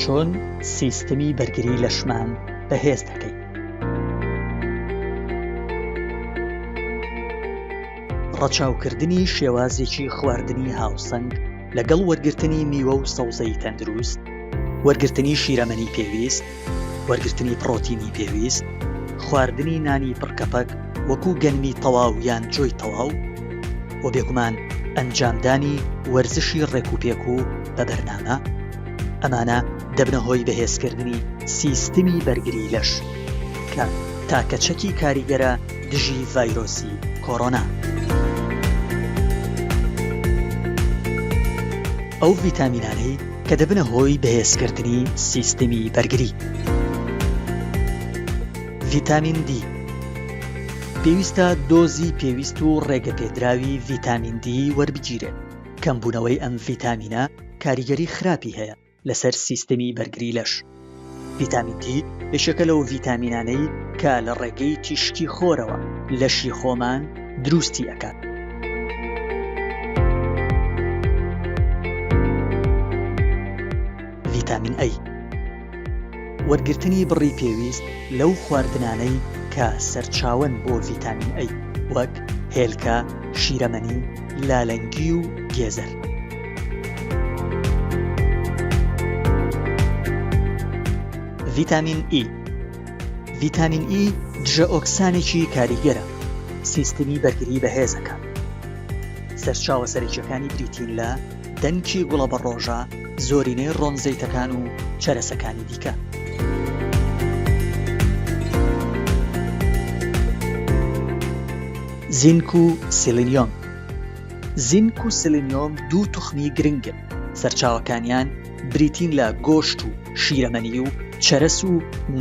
چۆن سیستمی بەرگری لەشمان بەهێز دەکەین؟ ڕەچاوکردنی شێوازێکی خواردنی هاوسەنگ لەگەڵ وەرگرتنی میوە و سەوزەی تەندروست، وەرگرتنی شیرەمەنی پێویست، وەرگرتنی پڕۆتینی پێویست، خواردنی نانی پڕکەپەک وەکو گەنمی تەواو یان جۆی تەواو و بێگومان ئەنجامدانی وەرزشی ڕێکوپێک و بە بەرنامە، ئەمانە دەبنە هۆی بەهێزکردنی سیستمی بەرگری لەش کە تاکە چەکی کاریگەرە دژی ڤایرۆسی کۆرۆنا. ئەو ڤیتامینانەی کە دەبنە هۆی بەهێزکردنی سیستمی بەرگری. ڤیتامین دی، پێویستە دۆزی پێویست و ڕێگەپێدراوی ڤیتامین دی وەربگیرێت، کەمبوونەوەی ئەم ڤیتامینە کاریگەری خراپی هەیە لەسەر سیستمی بەرگری لەش. ڤیتامین دی یەکێکە لەو ڤیتامینانەی کە لە ڕێگەی تیشکی خۆرەوە لەشی خۆمان دروستی ئەکات. ڤیتامین ئەی، وەرگرتنی بڕی پێویست لەو خواردنانەی کە سەرچاوەن بۆ ڤیتامین ئەی وەک هێلکە، شیرەمەنی، لالەنگی و گێزەر. ڤیتامین ئی، ڤیتامین ئی دژە ئۆکسانێکی کاریگەرە، سیستمی بەرگری بەهێزەکات. سەرچاوە سەرەکیەکانی بریتین لە دەنکی گوڵەبەڕۆژە، زۆرینەی ڕۆن زەیتەکان و چەرەسەکانی دیکە. زینک و سیلینیۆم زینک و سیلینیۆم دوو توخمی گرنگن، سەرچاوەکانیان بریتین لە گۆشت و شیرەمەنی و چەرەس و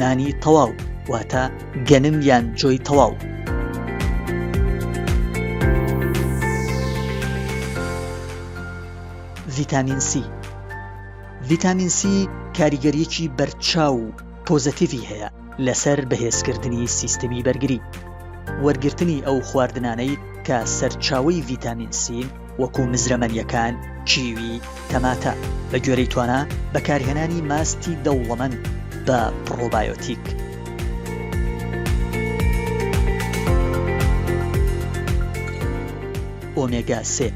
نانی تەواو واتە گەنم یان جۆی تەواو. ڤیتامین سی ڤیتامین سی کاریگەریەکی بەرچاو و پۆزەتیڤی هەیە لەسەر بەهێزکردنی سیستمی بەرگری. وەرگرتنی ئەو خواردنانەی کە سەرچاوەی ڤیتامین سین وەکو مزرەمەنیەکان، کیوی، تەماتە، بە گوێرەی توانا بەکارهێنانی ماستی دەوڵەمەند بە پڕۆبایۆتیک. ئۆمێگا سێ،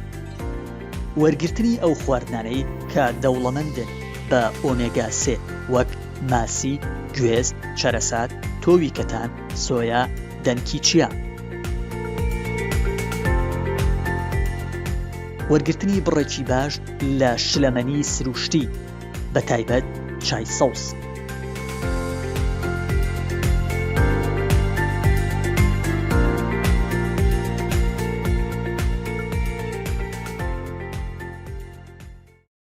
وەرگرتنی ئەو خواردنانەی کە دەوڵەمەندن بە ئۆمێگا سێ وەک ماسی، گوێز، چەرەسات، تۆوی کەتان، سۆیا، دەنکی چیا. وەرگرتنی بڕێکی باش لە شلەمەنی سروشتی بە تایبەت چای سەوز.